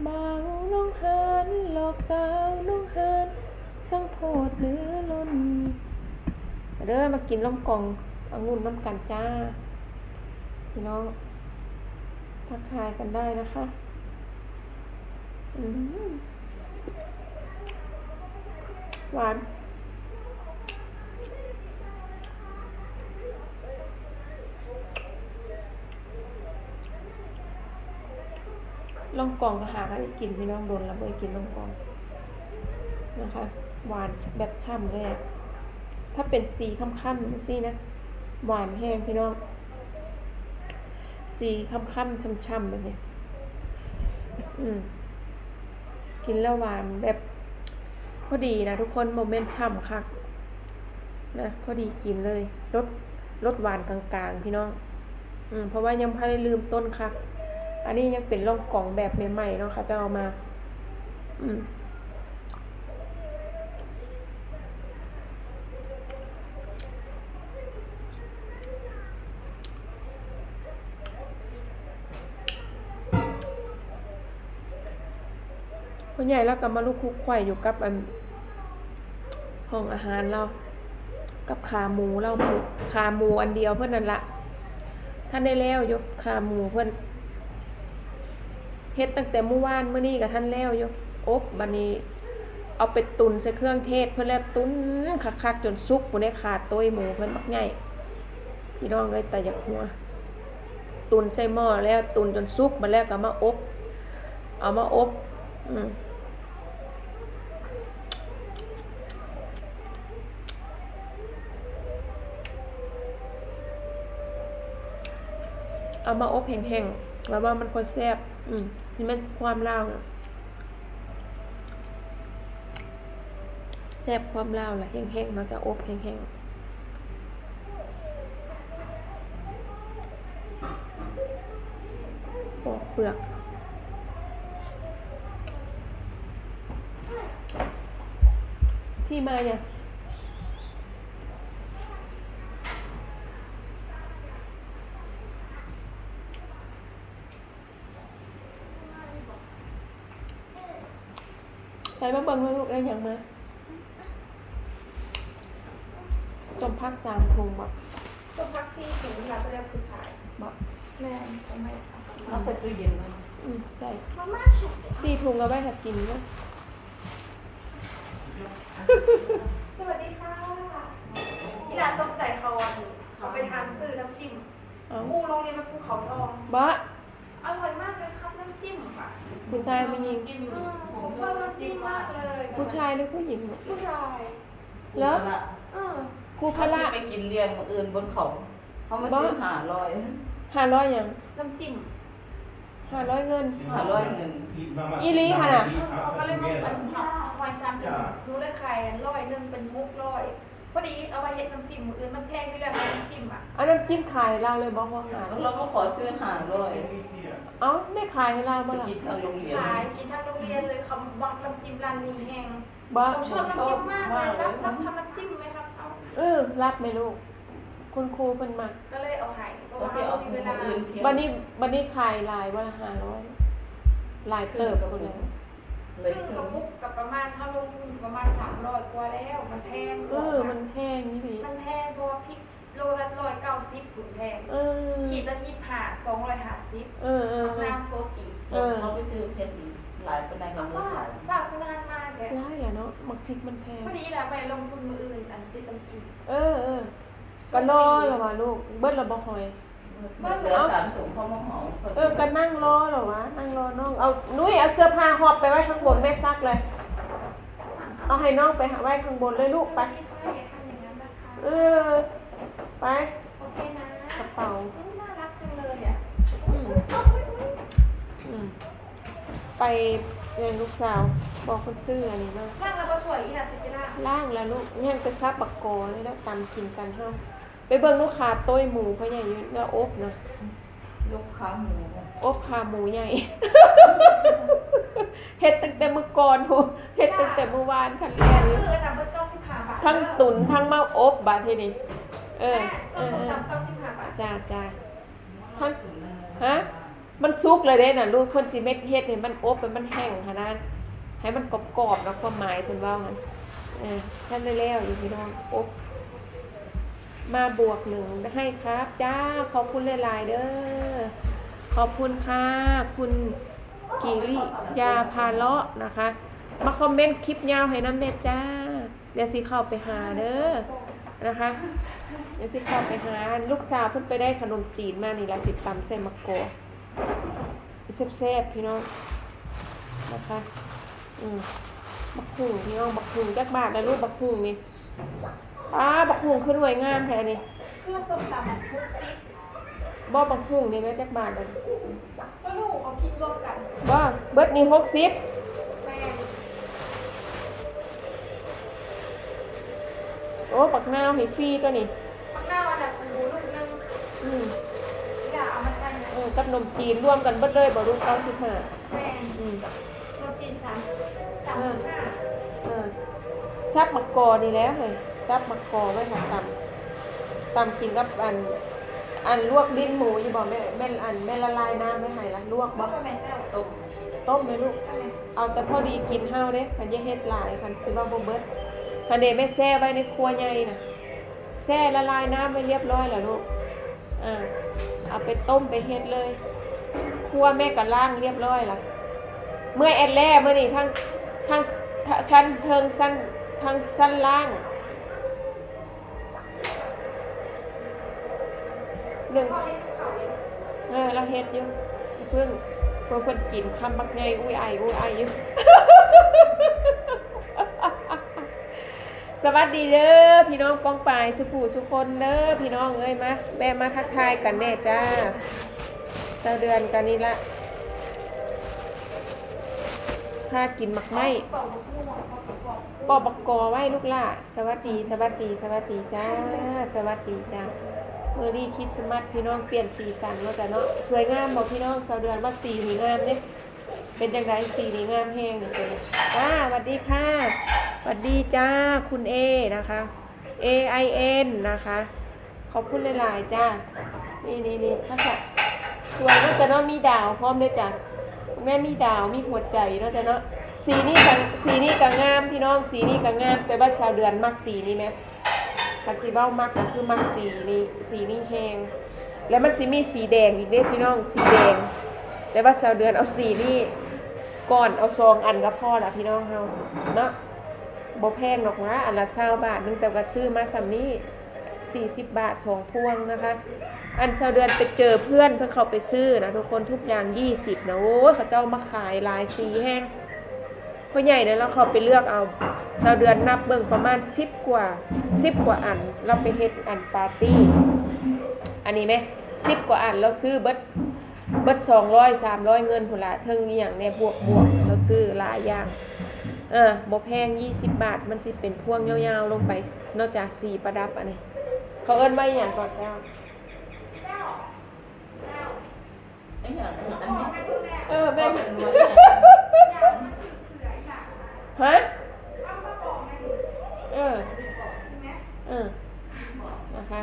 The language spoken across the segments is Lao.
ບ່າວໜອງຫານ ຫຼອກສາວໜອງຫານ ຊ່າງໂພດລືລົ້ນ. ມາເດີ ມາກິນລອງກອງອະງຸ່ນນຳກັນຈ້າ ພີ່ນ້ອງ ທັກທາຍກັນໄດ້ນະຄະ. ອືມ ຫວານ. ລອງກອງກໍຫາກໍໄດ້ກິນ ພີ່ນ້ອງ ດົນລະບໍ່ໄດ້ກິນລອງກອງນະຄະ. ຫວານແບບຊ່ຳເລີຍອະ. ຖ້າເປັນສີຄ້ຳໆ ຈັ່ງຊີ້ນະ ຫວານແຮງ ພີ່ນ້ອງ. ສີຄ້ຳໆ ຊ່ຳໆ ແບບນີ້. ອືມ ກິນແລ້ວຫວານແບບພໍດີນະທຸກຄົນ ບໍ່ແມ່ນຊ່ຳຄັກນະ ພໍດີກິນເລີຍ. ລົດ ລົດຫວານກາງໆ ພີ່ນ້ອງ. ອືມ ເພາະວ່າຍັງບໍ່ທັນໄດ້ລືມຕົ້ນຄັກ. ອັນນີ້ຍັງເປັນລອງກອງແບບໃໝ່ໆ ເນາະ ເຂົາເຈົ້າເອົາມາ. ອືມ ພໍ່ໃຫຍ່ລາວກໍມາລຸກຄຸກໄຂວ້ຢູ່ກັບອັນຫ້ອງອາຫານລາວ ກັບຂາໝູລາວ ຂາໝູອັນດຽວເພິ່ນນັ້ນລະ ທັນໄດ້ແລ້ວຢູ່ ຂາໝູເພິ່ນ. ເຮັດຕັ້ງແຕ່ມື້ວານ ມື້ນີ້ກໍທັນແລ້ວຢູ່ ອົບ. ບັດນີ້ເອົາໄປຕຸນໃສ່ເຄື່ອງເທດເພິ່ນແລ້ວ ຕຸນຄັກໆ ຈົນສຸກພຸ້ນເດ້. ຂາໂຕ້ຍໝູເພິ່ນບັກໃຫຍ່ ພີ່ນ້ອງເອີຍ ຕາຢາກຫົວ. ຕຸນໃສ່ໝໍ້ແລ້ວ ຕຸນຈົນສຸກ ບັດແລ້ວກໍເອົາມາອົບ ເອົາມາອົບ. ອືມ ເອົາມາອົບແຫ້ງໆ ລະວ່າມັນຄ່ອຍແຊບ. ອືມ ຊິແມ່ນຄວາມລາວ ແຊບຄວາມລາວລະ ແຫ້ງໆ ເນາະ ຈະອົບແຫ້ງໆ ປອກເປືອກ. ພີ່ມາຍັງ? ໃສ່ມາເບິ່ງເບິ່ງລູກ ໄດ້ຫຍັງມາ? ສົ້ມຜັກສາມຖົງບໍ? ສົ້ມຜັກສີ່ຖົງ ລະບໍ່ໄດ້ເອົາຂຶ້ນຂາຍບໍ? ແມ່ນ ເອົາໄວ້ ເອົາໃສ່ຕູ້ເຢັນເລີຍ. ອືມ ໃສ່ ສີ່ຖົງ ເອົາໄວ້ຖ້າກິນເດີ. ສະຫວັດດີຄ່ະ. ອີ່ຫຼ້າຕົກໃຈເຂົາ ອັນ ເຂົາໄປຖາມຊື້ນ້ຳຈິ້ມ ເອົ້າ ຢູ່ໂຮງຮຽນບ້ານພູເຂົາທອງ ບໍ? ອະຮ່ອຍມາກເລີຍຄັບ ນ້ຳຈິ້ມອະ. ຜູ້ຊາຍຜູ້ຍິງ? ອືມ ຜົມຊອບນ້ຳຈິ້ມມາກເລີຍ. ຜູ້ຊາຍຫຼືຜູ້ຍິງ? ຜູ້ຊາຍ. ເລີ? ເອີ ຄູພະລະ ເຮົາຊິໄປກິນລ້ຽງມື້ອື່ນບົນເຂົາ ເຮົາມາຊື້ຫ້າຮ້ອຍ. ຫ້າຮ້ອຍຫຍັງ? ນ້ຳຈິ້ມ. ຫ້າຮ້ອຍເງິນ? ຫ້າຮ້ອຍເງິນ. ອີ່ຫຼີຫັ້ນນະ? ເອີ ເຂົາກໍເລີຍມາເປັນຮ້ອຍສາມສິບ ໜູໄດ້ຂາຍຮ້ອຍໜຶ່ງເປັນຫົກຮ້ອຍ. ພໍດີເອົາໄວ້ເຮັດນ້ຳຈິ້ມມື້ອື່ນ ມັນແພງຢູ່ແລ້ວ ນ້ຳຈິ້ມອະ. ເອົານ້ຳຈິ້ມຂາຍໃຫ້ລາວເລີຍບໍ່? ເຮົາມາ ລາວມາຂໍຊື້ຫ້າຮ້ອຍ. ເອົ້າ ໄດ້ຂາຍໃຫ້ລາວບໍ່ລະ? ໄປກິນທາງໂຮງຮຽນ. ຂາຍ ກິນທາງໂຮງຮຽນເລີຍ. ເຂົາມັກນ້ຳຈິ້ມຮ້ານນີ້ແຮງ. ບໍ່? ເຂົາຊອບນ້ຳຈິ້ມມາກເລີຍ. ຮັບ ຮັບ ຮັບນ້ຳຈິ້ມໄໝຄັບ? ເອົາ ເອີ ຮັບແມ່ລູກ ຄຸນຄູເພິ່ນມັກ ກໍເລີຍເອົາໃຫ້ ເພາະວ່າເຮົາມີເວລາ. ບັດນີ້ ບັດນີ້ຂາຍຫຼາຍບໍ່ລະ? ຫ້າຮ້ອຍ ຫຼາຍເຕີບພຸ້ນແຫຼະ. ເຄິ່ງກະປຸກກໍປະມານ ເຮົາລົງທຶນປະມານສາມຮ້ອຍກວ່າແລ້ວ. ມັນແພງ. ເອີ ມັນແພງອີ່ຫຼີ. ມັນແພງ ເພາະວ່າພິກ ໂລລະຮ້ອຍເກົ້າສິບພຸ້ນແພງ. ເອີ ຂີດລະຊາວຫ້າ ສອງຮ້ອຍຫ້າສິບ. ເອີໆໆ ຜັກນາສົດອີກ. ເອີ ເຮົາໄປຊື້ເຜັດນີ້ຫຼາຍປານໃດກໍບໍ່ຂາຍ. ຝາກຄົນງານມາແທ້. ຫຼາຍລະເນາະ ໝາກພິກມັນແພງ. ພໍດີລະໄປລົງທຶນມື້ອື່ນ ອັນຕິດນ້ຳຈິ້ມ. ເອີໆ ກໍລໍລະວ່າລູກ ເບິດລະບໍ່ຫອຍ? ເບິດແລ້ວ ສາມຖົງເຂົາມາເໝົາ. ເອີ ກໍນັ່ງລໍລະວ່າ ນັ່ງລໍນ້ອງ. ເອົາ ນຸ້ຍ ເອົາເສື້ອຜ້າຫອບໄປໄວ້ຂ້າງບົນ ແມ່ຊັກເລີຍ. ເອົາໃຫ້ນ້ອງໄປໄວ້ຂ້າງບົນເລີຍລູກ ໄປ. ເອີ ໄປ. ໂອເຄນະ. ກະເປົາ ອືມ ໜ້າລັກຈັງເລີຍອະ. ອືມ ອືມ ໄປເອີ້ນລູກສາວ ບອກເພິ່ນຊື້ອັນນີ້ມາ. ລ້າງແລ້ວບໍ່? ຖ້ວຍອີ່ຫຼ້າຊິໄປລ້າງ. ລ້າງແລ້ວລູກ ຍັງແຕ່ສັບບັກກອນີ້ແຫຼະ ຕຳກິນກັນເຮົາ. ໄປເບິ່ງລູກຄ້າໂຕ້ຍໝູພໍ່ໃຫຍ່ຢູ່ ລາວອົບນະ. ອົບຂາໝູ ອົບຂາໝູໃຫຍ່ ເຮັດຕັ້ງແຕ່ມື້ກ່ອນພຸ້ນ ເຮັດຕັ້ງແຕ່ມື້ວານ ຄັນແລ້ວຢູ່. ຊື້ອັນນັ້ນເບິດເກົ້າສິບຫ້າບາດ ທັງຕຸນ ເອີ ທັງມາອົບບາດທີນີ້. ເອີ ແມ່ ເອີ ເອີ ເກົ້າສິບຫ້າບາດ. ຈ້າ ຈ້າ ທັງ ຮະ? ມັນສຸກແລ້ວເດ້ນະລູກ ເພິ່ນຊິເມັດເຮັດໃຫ້ມັນອົບໃຫ້ມັນແຫ້ງຫັ້ນນະ ໃຫ້ມັນກອບໆນະ ຄວາມໝາຍເພິ່ນເວົ້າຫັ້ນ. ເອີ ທັນໄດ້ແລ້ວຢູ່ພີ່ນ້ອງ ອົບ ມາບວກໜຶ່ງໃຫ້ຄັບ. ຈ້າ ຂອບຄຸນຫຼາຍໆເດີ ຂອບຄຸນຄ່ະ ຄຸນກິລິຍາພາເລາະນະຄະ. ມາຄອມເມັນຄລິບຍາວໃຫ້ນຳແດ່ຈ້າ. ດຽວຊິເຂົ້າໄປຫາເດີນະຄະ ດຽວຊິເຂົ້າໄປຫາ. ລູກສາວເພິ່ນໄປໄດ້ຂະໜົມຈີນມານີ້ລະ ຊິຕຳໃສ່ໝາກກອ ແຊບໆ ພີ່ນ້ອງນະຄະ. ອືມ ບັກຫຸ່ງ ພີ່ນ້ອງ ບັກຫຸ່ງຈັກບາດລະລູກ ບັກຫຸ່ງນີ້? ປ້າ ບັກຫຸ່ງຄືໜ່ວຍງາມແທ້ນີ້. ເຄື່ອງສົ້ມຕຳຫົກສິບ ບໍ່ ບັກຫຸ່ງນີ້ແມ່ນຈັກບາດລະ? ບໍ່ຮູ້ ເອົາຄິດລວມກັນ. ບໍ່ ເບິດນີ້ຫົກສິບ. ແມ່ນ. ໂອ້ ບັກນາວໃຫ້ຟຣີຕົວນີ້. ບັກນາວອັນນັ້ນ ໝູລູກໜຶ່ງ. ອືມ ຢ່າເອົາມາໃສ່ນະ. ເອີ ກັບໜົມຈີນລວມກັນເບິດເລີຍບໍ່ລູກ? ເກົ້າສິບຫ້າ. ແມ່ນ. ອືມ ໂລຈີນສາມ ສາມສິບຫ້າ. ເອີ ສັບໝາກກອນີ້ແຫຼະເຮີ້ຍ ສັບໝາກກອໄວ້ຖ້າຕຳ ຕຳກິນກັບອັນ ອັນລວກຕີນໝູຢູ່ບໍ່? ແມ່ ແມ່ນອັນ ແມ່ນລະລາຍນ້ຳໄວ້ໃຫ້ລະ ລວກບໍ່? ບໍ່ແມ່ນເຈົ້າ ຕົ້ມ ຕົ້ມແມ່ລູກ. ເອົາແຕ່ພໍດີກິນເຮົາເດ້ ຄັນຢ່າເຮັດຫຼາຍ ຄັນຊິວ່າບໍ່ເບິດ. ຄັນເດ ແມ່ແຊ່ໄວ້ໃນຄົວໃຫຍ່ນະ. ແຊ່ລະລາຍນ້ຳໄວ້ລຽບຮ້ອຍແລ້ວລູກ. ເອົາໄປຕົ້ມໄປເຮັດເລີຍ. ຄົວແມ່ກະລ້າງລຽບຮ້ອຍລະ. ເມື່ອຍແອດແລ້ວມື້ນີ້ ທັງ ທັງຊັ້ນເທິງຊັ້ນ ທັງຊັ້ນລ່າງ. ໜຶ່ງ ເອີ ລາວເຮັດຢູ່ ເພິ່ງ ເພິ່ງ ເພິ່ນກິນຄຳບັກໃຫຍ່ ອຸ້ຍໄອ ອຸ້ຍໄອຢູ່. ສະຫວັດດີເດີພີ່ນ້ອງປ້ອງປາຍ ສູ່ຜູ້ສູ່ຄົນເດີພີ່ນ້ອງເອີຍ. ມາ ແວະມາທັກທາຍກັນແດ່ຈ້າ. ຊາວເດືອນກັນນີ້ລະ ພາກິນໝາກໄມ້ ປອກບັກກອໄວ້ລູກຫຼ້າ. ສະຫວັດດີ ສະຫວັດດີ ສະຫວັດດີຈ້າ ສະຫວັດດີຈ້າ. ເມີຣີຄຣິດສະມັດພີ່ນ້ອງ ປ່ຽນສີສັນເນາະຈ້າເນາະ. ສວຍງາມບໍ່ພີ່ນ້ອງ? ຊາວເດືອນວ່າສີນີ້ງາມເດ້. ເປັນຈັ່ງໃດ? ສີນີ້ງາມແຮງນີ້ຕົວນີ້. ຈ້າ ຫວັດດີຄ່ະ ຫວັດດີຈ້າ ຄຸນເອນະຄະ ເອໄອເອັນນະຄະ. ຂອບຄຸນຫຼາຍໆຈ້າ. ນີ້ໆໆ ຄັກສະ ສວຍເນາະຈ້າເນາະ. ມີດາວພ້ອມເດ້ຈ້າ ແມ່ນມີດາວ ມີຫົວໃຈເນາະຈ້າເນາະ. ສີນີ້ກະ ສີນີ້ກະງາມພີ່ນ້ອງ ສີນີ້ກະງາມ ແຕ່ວ່າຊາວເດືອນມັກສີນີ້ແມະ. ຄັນຊິເວົ້າມັກກະຄືມັກສີນີ້ ສີນີ້ແຮງ. ແລ້ວມັນຊິມີສີແດງອີກເດ້ພີ່ນ້ອງ ສີແດງ. ແຕ່ວ່າຊາວເດືອນເອົາສີນີ້ກ່ອນ ເອົາສອງອັນກະພໍລະພີ່ນ້ອງເຮົາເນາະ. ບໍ່ແພງດອກຫວາ ອັນລະຊາວບາດໜຶ່ງ ແຕ່ກະຊື້ມາສ່ຳນີ້ ສີ່ສິບບາດສອງພວງນະຄະ. ອັນຊາວເດືອນໄປເຈີເພື່ອນ ເພິ່ນເຂົ້າໄປຊື້ນະທຸກຄົນ ທຸກຢ່າງຍີ່ສິບນະ. ໂອ້ຍ ເຂົາເຈົ້າມາຂາຍຫຼາຍສີແຮງ. ພໍ່ໃຫຍ່ນະ ລາວເຂົ້າໄປເລືອກເອົາ. ຊາວເດືອນນັບເບິ່ງປະມານສິບກວ່າ ສິບກວ່າອັນ ລາວໄປເຮັດອັນປາຕີ້. ອັນນີ້ແມະ ສິບກວ່າອັນ ລາວຊື້ເບິດ ເບິດສອງຮ້ອຍ ສາມຮ້ອຍເງິນພຸ້ນລະ ເທິງອີ່ຫຍັງແດ່ ບວກໆ ລາວຊື້ຫຼາຍຢ່າງ. ເອີ ບໍ່ແພງ ຍີ່ສິບບາດ ມັນຊິເປັນພວງຍາວໆລົງໄປ ນອກຈາກສີປະດັບ. ອັນນີ້ເຂົາເອີ້ນວ່າອີ່ຫຍັງເກາະເຈົ້າ? ເອີ ແມ່ນ ຮະ? ເອີ ເອີ ນະຄະ.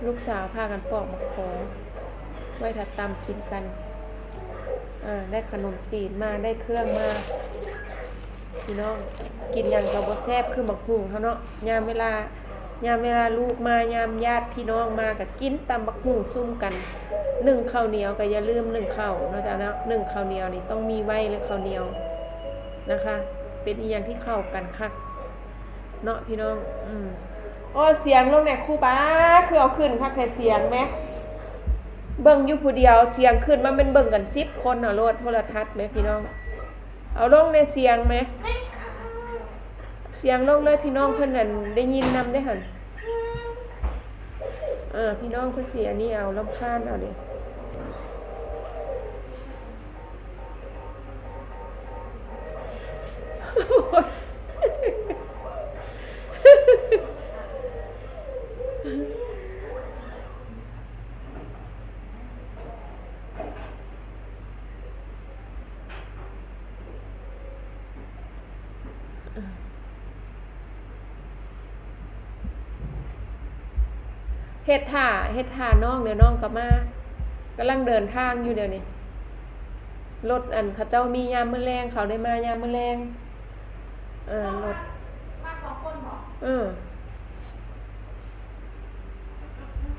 ລູກສາວພາກັນປອກໝາກຂອງໄວ້ຖ້າຕຳກິນກັນ. ເອີ ໄດ້ຂະໜົມຈີນມາ ໄດ້ເຄື່ອງມາ. ພີ່ນ້ອງ ກິນຫຍັງກະບໍ່ແຊບຄືໝາກຫຸ່ງເຮົາເນາະ. ຍາມເວລາ ຍາມເວລາລູກມາ ຍາມຍາດພີ່ນ້ອງມາ ກະກິນຕຳບັກຫຸ່ງຊຸມກັນ. ໜຶ້ງເຂົ້າໜຽວກະຢ່າລືມໜຶ້ງເຂົ້າເນາະ ເຈົ້າເນາະ. ໜຶ້ງເຂົ້າໜຽວນີ້ຕ້ອງມີໄວ້ເລີຍ ເຂົ້າໜຽວນະຄະ ເປັນອີ່ຫຍັງທີ່ເຂົ້າກັນຄັກເນາະພີ່ນ້ອງ. ອືມ ໂອ້ ສຽງລົງແດ່ຄູບາ ຄືເອົາຂຶ້ນຄັກແທ້ ສຽງແມະ. ເບິ່ງຢູ່ຜູ້ດຽວ ສຽງຂຶ້ນມາແມ່ນເບິ່ງກັນສິບຄົນເອົາໂລດ ໂທລະທັດແມະພີ່ນ້ອງ. ເອົາລົງແດ່ສຽງແມະ ສຽງລົງເລີຍ ພີ່ນ້ອງເພິ່ນຫັ້ນໄດ້ຍິນນຳເດ້ຫັ້ນ. ເອີ ພີ່ນ້ອງເພິ່ນຊິອັນນີ້ເອົາ ລຳຄານເອົາເດ້. ເຮັດຖ້າ ເຮັດຖ້ານ້ອງ ດຽວນ້ອງກໍມາ. ກຳລັງເດີນທາງຢູ່ດຽວນີ້. ລົດ ອັນ ເຂົາເຈົ້າມີຍາມມື້ແລງ ເຂົາໄດ້ມາຍາມມື້ແລງ. ເອີ ລົດ ມາສອງຄົນບໍ? ເອີ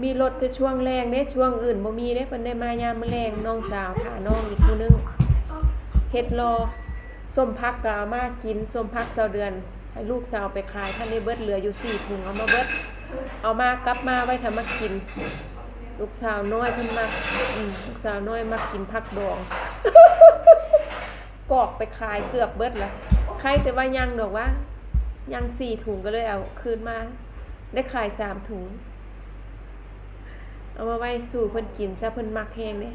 ມີລົດແຕ່ຊ່ວງແລງເດ້ ຊ່ວງອື່ນບໍ່ມີເດ້. ເພິ່ນໄດ້ມາຍາມມື້ແລງ ນ້ອງສາວພານ້ອງອີກຜູ້ໜຶ່ງ. ເຮັດລໍ ສົ້ມຜັກກໍເອົາມາກິນ ສົ້ມຜັກຊາວເດືອນ ໃຫ້ລູກສາວໄປຂາຍ ທັນໄດ້ເບິດ ເຫຼືອຢູ່ສີ່ຖົງ ເອົາມາເບິດ ເອົາມາ ກັບມາໄວ້ຖ້າມາກິນ. ລູກສາວນ້ອຍເພິ່ນມັກ ອືມ ລູກສາວນ້ອຍມັກກິນຜັກດອງ ກອກໄປຂາຍເກືອບເບິດລະ. ໃຄແຕ່ວ່າຍັງດອກວ່າ ຍັງສີ່ຖົງ ກໍເລີຍເອົາຄືນມາ ໄດ້ຂາຍສາມຖົງ. ເອົາມາໄວ້ສູ່ເພິ່ນກິນຊະ ເພິ່ນມັກແຮງເດ້.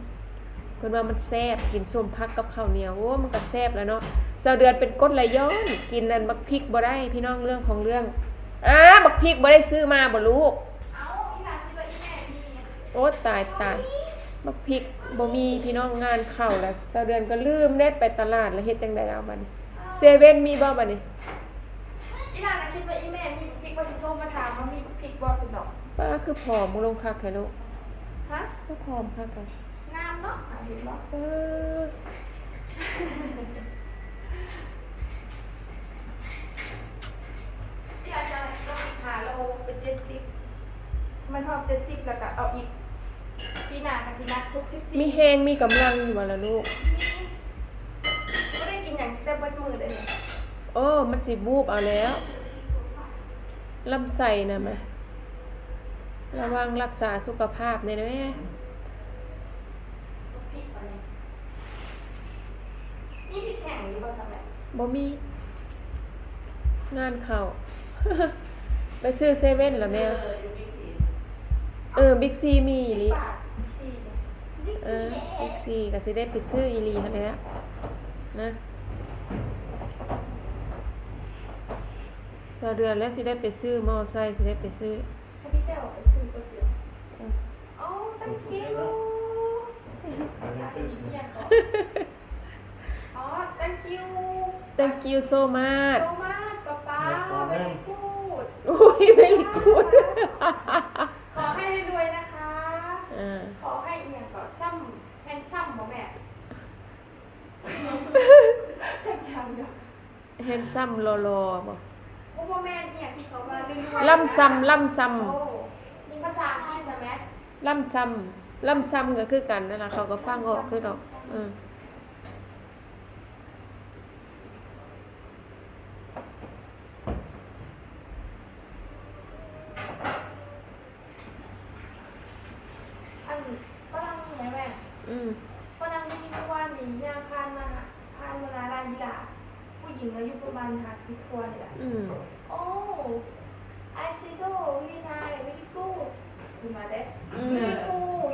ເພິ່ນວ່າມັນແຊບ ກິນສົ້ມຜັກກັບເຂົ້າໜຽວ ໂອ້ ມັນກໍແຊບແຫຼະເນາະ. ຊາວເດືອນເປັນກົດໄຫຼຍ້ອນ ກິນອັນບັກພິກບໍ່ໄດ້ພີ່ນ້ອງ ເລື່ອງຂອງເລື່ອງ. ອ້າ ບັກພິກບໍ່ໄດ້ຊື້ມາບໍ່ລູກ? ໂອ້ ຕາຍ ຕາຍ ບັກພິກບໍ່ມີພີ່ນ້ອງ ງານເຂົ້າແລ້ວ. ຊາວເດືອນກໍລືມເດ້ ໄປຕະຫຼາດແລ້ວ ເຮັດຈັ່ງໃດເອົາບັດນີ້? ເຊເວັ່ນມີບໍ່ບັດນີ້? ອີ່ຫຼ້ານະຄິດວ່າອີ່ແມ່ມີບັກພິກ ວ່າຊິໂທມາຖາມວ່າມີບັກພິກບໍ່ຊັ້ນດອກ. ປ້າ ຄືຜອມລົງຄັກແທ້ລູກ. ຮະ? ຄືຜອມຄັກແທ້. ງາມເນາະ ຫາເຫັນບໍ່? ເອີ ປີລະຊາວຫ້າໂລ ເປັນເຈັດສິບ ມັນຮອດເຈັດສິບແລ້ວກໍເອົາອີກ. ປີໜ້າກໍຊິໜັກຫົກສິບສີ່. ມີແຮງມີກຳລັງຢູ່ບໍ່ລະລູກ? ບໍ່ໄດ້ກິນຫຍັງແຕ່ເບິດມື້ເດ້. ໂອ້ ມັນຊິບູບເອົາແລ້ວ ລຳໄສ້ນະ. ມາ ລະວັງລັກສາສຸຂະພາບແດ່ເດີ. ມີພິກແຫ້ງຢູ່ບໍ່ຊະແມ່? ບໍ່ມີ ງານເຂົ້າ. ໄປຊື້ເຊເວັ່ນລະແມ່. ເອີ ບິກຊີມີອີ່ຫຼີ. ເອີ ບິກຊີກໍຊິໄດ້ໄປຊື້ອີ່ຫຼີຫັ້ນແຫຼະນະ. ຊາວເດືອນແລ້ວຊິໄດ້ໄປຊື້ມໍໄຊ ຊິໄດ້ໄປຊື້. ອໍ thank you. Thank you so much. ປ້າ very good. ໂອ້ຍ very good. ຂໍໃຫ້ລວຍໆ ນະຄະ. ເອີ ຂໍໃຫ້ອີ່ຫຍັງກໍ handsome ບໍແມ່? ຈັກຢ່າງດອກ. ແຮນຊຳ ຫຼໍ່ໆ ບໍ? ໂອ້ ບໍ່ແມ່ນອີ່ຫຍັງທີ່ເຂົາວ່າລວຍໆ ລຳຊຳ ລຳຊຳ. ໂອ້ ມີພາສາອັງກິດນະແມ່? ລຳຊຳ ລຳຊຳກໍຄືກັນນັ້ນລະ ເຂົາກໍຟັງອອກຄືດອກ. ເອີ ອັນຝຣັ່ງແມ່ ແມ່ ອືມ ຝຣັ່ງນີ້ ມື້ວານນີ້ຍ່າງຜ່ານມາ ຜ່ານມາໜ້າຮ້ານກິລາ ຜູ້ຍິງອາຍຸປະມານຫ້າສິບກວ່ານີ້ແຫຼະ. ອືມ ໂອ້ I see you, very nice, very good ຂຶ້ນມາເດ້. ອືມ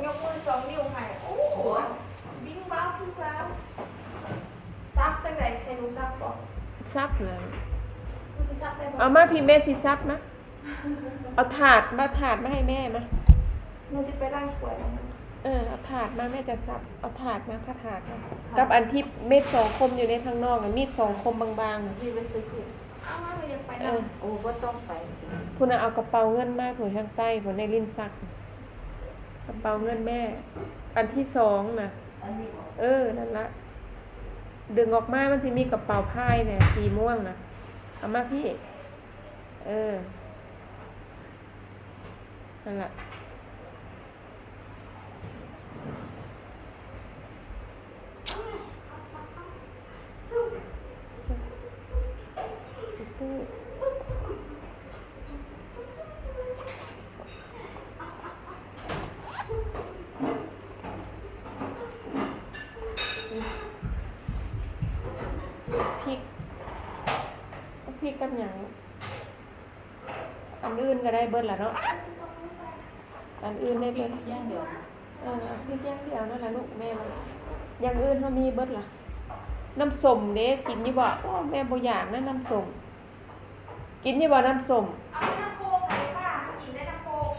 ຍກມືສອງນິ້ວໃຫ້ ໂອ້ ບິງບາວ ບິງບາວ. ສັກຈັ່ງໃດ? ໃຫ້ໜູສັກບໍ? ສັກແລ້ວ. ເອົາມາພີ້ ແມ່ຊິສັກມາ. ເອົາຖາດມາ ຖາດມາໃຫ້ແມ່ມາ. ແມ່ຊິໄປລ້າງຖ້ວຍ. ເອີ ເອົາຖາດມາ ແມ່ຈະສັກ. ເອົາຖາດມາ ພະຖາດມາ ກັບອັນທີ່ມີດສອງຄົມຢູ່ໃນທາງນອກນະ ມີດສອງຄົມບາງໆນະ. ເອົາມາ ເຮົາຢາກໄປນຳ. ເອີ ໂອ້ ບໍ່ຕ້ອງໄປ. ພຸ້ນນະ ເອົາກະເປົາເງິນມາ ພຸ້ນທາງໃຕ້ພຸ້ນ ໃນລິ້ນຊັກ ກະເປົາເງິນແມ່ ອັນທີສອງນະ. ເອີ ນັ້ນລະ ດຶງອອກມາ ມັນຊິມີກະເປົາພາຍແຫຼະ ສີມ່ວງນະ. ເອົາມາພີ້. ເອີ ນັ້ນລະ ໄປຊື້. ພິກ ພິກກັບຫຍັງ? ອັນອື່ນກໍໄດ້ເບິດລະເນາະ ອັນອື່ນໄດ້ເບິດ. ເອີ ເອົາພິກຢ່າງດຽວນັ້ນລະລູກ ແມ່ວ່າ. ຢ່າງອື່ນເຮົາມີເບິດລະ. ນ້ຳສົ້ມເດ້ ກິນຢູ່ບໍ່? ໂອ້ ແມ່ບໍ່ຢາກນະ ນ້ຳສົ້ມ. ກິນຢູ່ບໍ່ນ້ຳສົ້ມ? ເອົາແຕ່ນ້ຳໂຄກໃຫ້ປ້າກິນໄດ້ ນ້ຳໂຄກ.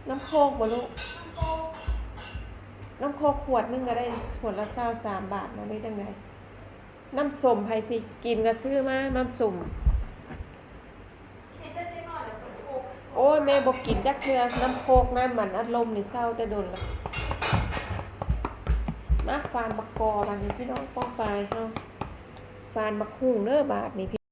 ນ້ຳໂຄກບໍ່ລູກ? ນ້ຳໂຄກ ນ້ຳໂຄກຂວດໜຶ່ງກໍໄດ້ ຂວດລະຊາວສາມບາດນະ ຫຼືຈັ່ງໃດ? ນ້ຳສົ້ມ ໃຜຊິກິນກໍຊື້ມາ ນ້ຳສົ້ມ. ໂອ້ຍ ແມ່ບໍ່ກິນຈັກເທື່ອ ນ້ຳໂຄກ ນ້ຳມັນອັດລົມນີ້ ເຊົາແຕ່ດົນລະ. ມາຝານບັກກອບາດນີ້ ພີ່ນ້ອງປ້ອງປາຍເຮົາ ຝານບັກຫຸ່ງເດີບາດນີ້.